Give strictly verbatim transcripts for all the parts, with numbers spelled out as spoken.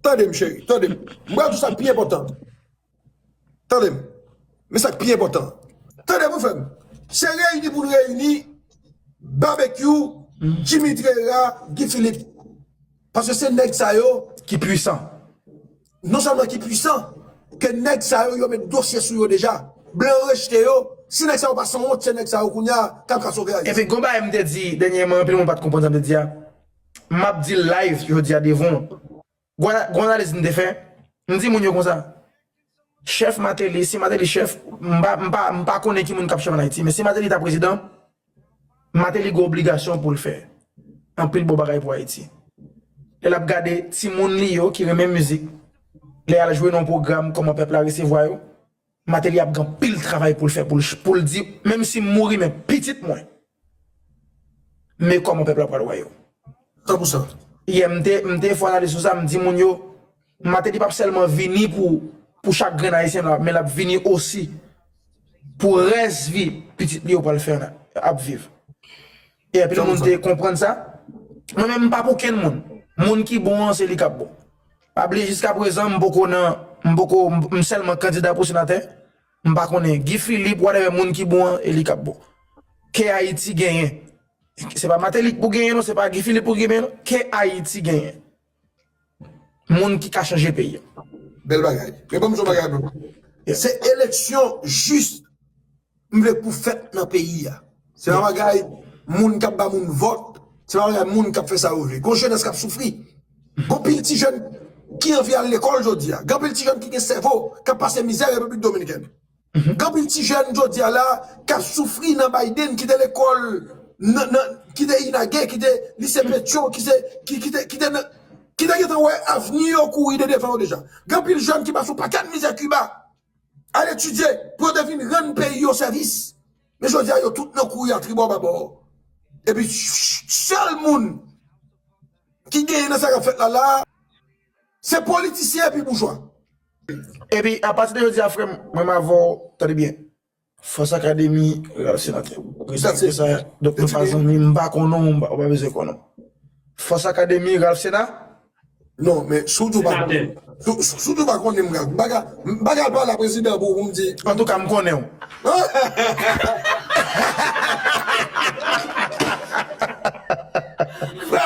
Tande m, cheri, tande m. M pral di w sa k pi enpòtan. Tande m. Men sa k pi enpòtan. Tande m, frè m. Se reyini pou n reyini Babekyou, Jimmy Trera, Guy Philippe. Paske se nèg sa yo ki pwisan. Non sèlman ki pwisan, ke nèg sa yo, yo met dosye sou yo deja. Blan yo rejte yo. Si nèg sa yo pa sanwont, se nèg sa yo kounye a k ap ka sove Ayiti. Epi, gon bagay m te di dènyèman, anpil moun pa t konprann sa m te di a. M ap di l live jodi a devan w. Gwo ana-, gwo analiz m te fè, m di moun yo konsa, chèf Martelly, si Martelly chèf, m pa, m pa, m pa konnen ki moun k ap chèf ann Ayiti, men si Martelly ta prezidan, Martelly gen obligasyon pou l fè anpil bon bagay pou Ayiti. Lè l ap gade timoun li yo ki renmen mizik, lè y al jwe nan yon pwogram, kòman pèp la resevwa yo, Martelly ap gen anpil travay pou l fè, pou l, pou l di, menm si m mouri, men pitit mwen, men kòman pèp la pral wè yo. San pou san. Yè, m te, m te fè analiz sou sa, m di moun yo, Martelly p ap sèlman vini pou, pou chak grenn Ayisyen la, men l ap vini osi pou rès vi pitit li yo pral fè, ap viv. E anpil moun te konprann sa. Mwen menm, m pa pou kenn moun. Moun ki bon an, se li k ap bon. Pa bliye, jiskaprezan, m poko nan, m poko, m, m sèlman kandida pou senatè. M pa konnen. Guy Philippe, whatever, moun ki bon an, e li k ap bon. Ke Ayiti genyen. Se pa Martelly pou genyen, non, se pa Guy Philippe pou genyen, non. Ke Ayiti genyen. Moun ki ka chanje peyi a. Bèl bagay. Men ban m di w yon bagay, bro. Se eleksyon jis m vle pou fèt nan peyi a. Se pa bagay moun k ap ba moun vòt, se pa bagay moun k ap fè sa yo vle. Gon jenès k ap soufri. Gon pil ti jèn ki anvi al lekòl jodi a. Gen pil ti jèn ki gen sèvo k ap pase mizè Repiblik Dominikèn. Gen pil ti jèn jodi a la k ap soufri nan Biden, ki te lekòl, nan, nan, ki te Inage, ki te lise Petyon, ki te, ki, ki te, ki te nan, ki te gentan wè avni yo kouri de devan yo deja. Gen pil jèn ki pase yon pakèt mizè Kiba. Al etidye pou yo te vin rann peyi yo sèvis. Men jodi a, yo tout nan kouri a tribò babò. Epi, sèl moun ki genyen nan sa k ap fèt la, la, se politisyen epi boujwa. Epi, apati de jodi a, frè m, mwen m avè w, tande byen. Fòs Akademi, Ralph Senatè. Respekte sa, donk nou pa zanmi, m pa konnen w, m pa, w pa bezwen konnen w. Fòs Akademi, Ralph Sena, Non, men si w di w pa konnen, si, si w di w pa konnen m pral, m pa ka, m pa ka pale a prezidan pou, pou m di. Antouka, m konnen w. Frè,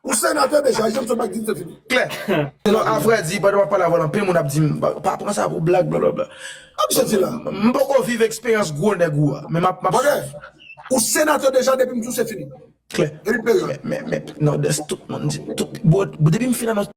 ou senatè deja, janm sot bak di se fini. Klè. Non, a vrè di, pandan m ap pale avè w, anpil moun ap di m, pa, pa pran sa pou blag, blablabla. A, misye di la. M poko viv eksperyans gwo nèg ou a, men m ap, m ap. Brother, ou senatè deja, depi m di w se fini. Klè. Elit Peryon. Men, men, men, Nòdès, tout moun di, tout, bro, depi m fin anons